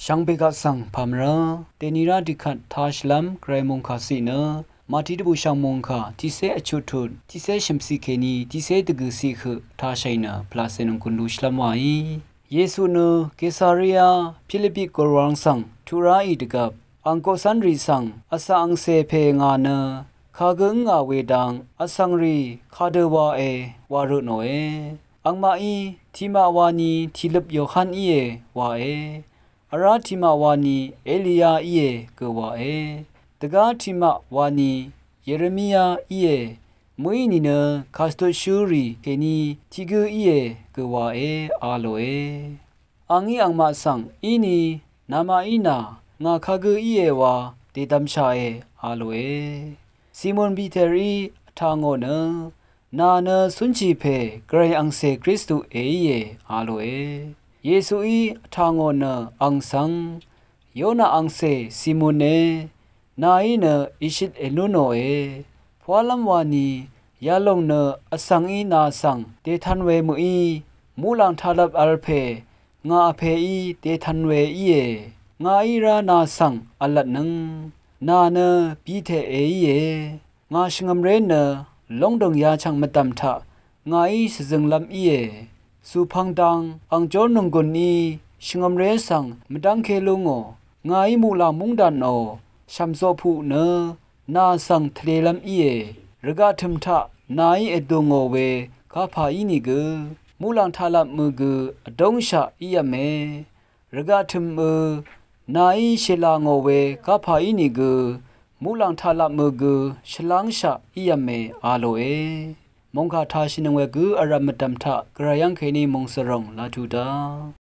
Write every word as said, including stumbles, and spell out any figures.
Shvngbe kaq svng pàmvrá dèni rá dvkvt tashìlv́m gvray mòngkà ciq nø Màti dvbùshv̀ng mòngkà tiqcé vchuttut tiqcé shø̀mciq kèní tiqcé dvgø̀ciq høq tashàì nø pvlàcè nònggùn lushìlv́m wàí. Yesu nø Kesaria Pilipi gùrwàng svng tuq ráì dvgvp, ang koqcv́nrì svng vsvng angcè pè ngà nø kagø ǿngà we dang vsvngrì kadø wae wa rø tnòe. Angmaqí tiqmaq wani tìløp Yohan íe wae. Vrá tiqmaq wani Eliya íe gø wae. Dvgá tiqmaq wani Yeremia íe. Mø̀í nìnø kàstutshúrì kèní tiq gǿ íe gø wae a lòe. Angí angmaq svng íni namaqí nà ngà kagǿ íe wa dèdvmshaqe a lòe. Simon Piterí vtà ngò nø nà nø cúnshì pè gvray angcè Kristu èíe a lòe. Yesuí vtà ngò nø ang svng, Yona angcè Simone, nàí nø ìshøt ènú nòe. Pwálv́m wani yalòng nø vsvng í nà svng dètv̄n we mø̀í, muqlàng taqlvp vl pè ngà vpèí dètv̄n we íe. Ngàí rá nà svng v̄lvtnøng, nà nø Pite èíe. Ngà shvngø̀mré nø lóngdø̀ng yachv̀ng mvdv̀m taq ngàí shvzønglv́m íe. Zùpvng dang ang jórnònggùn í shvngø̀mré svng mvdv́ngké lú ngò, ngàí muqlàng múngdànò shv̀mzoqpuq nø nà svng tvlelv́m íe. Rvgaq tø̀m taq nàí èdù ngò we kapà ínìgø muqlàng taqlap mø̀ gø vdóngshaq ív̄me. Rvgaq tø̀mø nàí shèlà ngò we kapà ínìgø muqlàng taqlap mø̀ gø shvlángshaq ív̄me a lòe. Mòngkà tashìnøng we gø vrv̀m mvdv̀m taq gvray yv́ng kèní mòngsvròng laq tuq dá.